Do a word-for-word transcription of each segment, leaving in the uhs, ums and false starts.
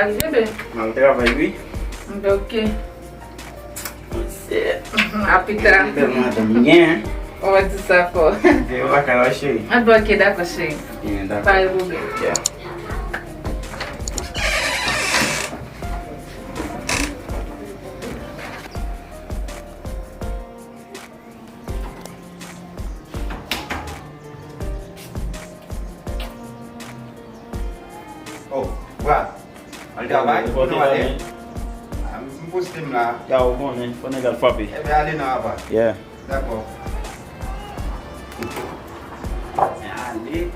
Rive, bebe. M al travay, wi. Ok. A pita. Bèl madanm, byen. Ou di sa fò. Se yo pa ka, cheri. Ah, bon, ok, dakò, cheri. Byen, dakò. Pa gen pwoblèm. Yeah. Oh, bra. Al travay, kote w ale? Ah, m poste m la. Ya, ou konnen, fò nèg al frape. Ebyen, ale non, apa. Yeah. Dakò. Ale.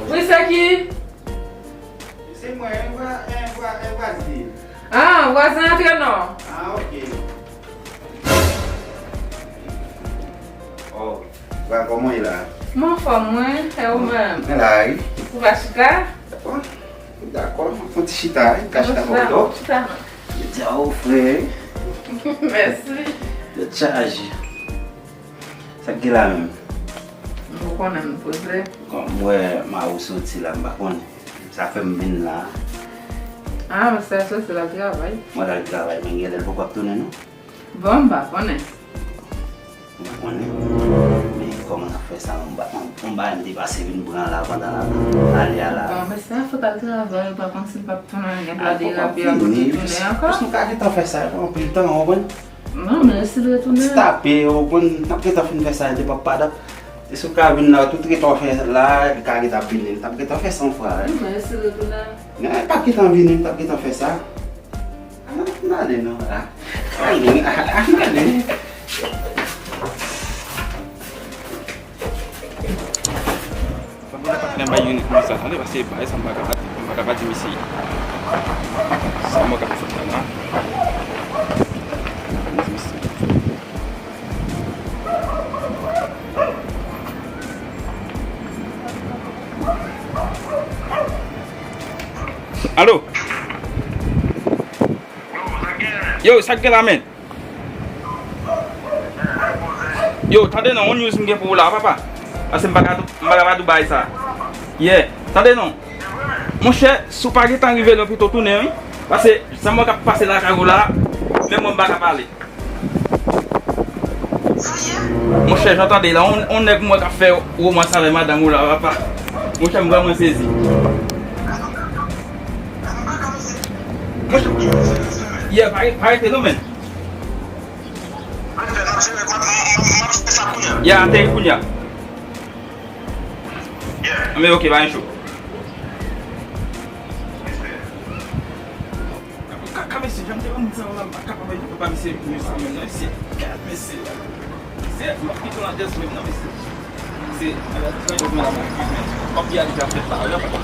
Wi, se ki? Se mwen, en vwa-, en vwa-, en vwazen. Ah, vwazen antre non. Ah, ok. Oh, vwa, kòman w ye la? Mwen anfòm, mwen, e ou menm? Mwen la, wi. Ou pa chita? Bon, dakò, fè yon ti chita, wi. Ka chita bò kote w. Chita non. Yo di a ou frè. Mèsi. Tèt chaje. Sa k gen la menm? Ou konnen m poze. Kòm m wè mari w soti la, m pa konnen. Sa fè m vin la. Ah, mesye a soti, l al travay. Mwen al travay, men genlè l poko ap tounen non. Bon, m pa konnen. M pa konnen. Men kòman n ap fè sa, m pa, m, m pa, m te pase vin pran la pandan l ap ale a la. Bon, mesye a fout al travay, ou pa konn si l p ap tounen, gen dwa derape, a pou tounen ankò. Paske nou ka gentan fè sa, e pa anpil tan, ou konprann? Non, men si l retounen. Ti tape, ou konn, n ap gentan fin fè sa, depi pandan. E si w ka vin la, tout retò fè la, li ka gentan vini, l t ap gentan fè san fwa, wi. Men si l retounen. Men, l p ap gentan vini, l t ap gentan fè sa. A, n ale non, a. Ale, a, a, n ale. Fò m gen patnè bay youn konsa, tande, paske bagay sa m pa ka pa di, m pa ka pa di misye. Sa mwen ka fè la, non? Di misye. Alo? Yo, sa k gen la, men? Yo, tande non, yon news m gen pou ou la, papa. Paske m pa ka, m pa ka pa di w bagay sa. Yeah, tande non. Monchè, si w pa gentan rive la, pito tounen, wi. Paske sa mwen k ap pase lakay ou la, menm mwen m pa ka pale. Monchè, jan tande la, on, on nèg mwen k ap fè womans avè madanm ou la, papa. Monchè, m vrèman sezi. Monchè, yeah, pa, pa rete non, men. Ya, ateri kounye a. Anben, ok, pa gen cho. Ka, ka, mesye, jan m te konn di sa la, m pa kapab pa mesye, mesye, sa menm, non, mesye. Gad, mesye. Mesye, m ap kite w nan dèz menm, non, mesye. Mesye, papi a deja fèt la, wi, papa.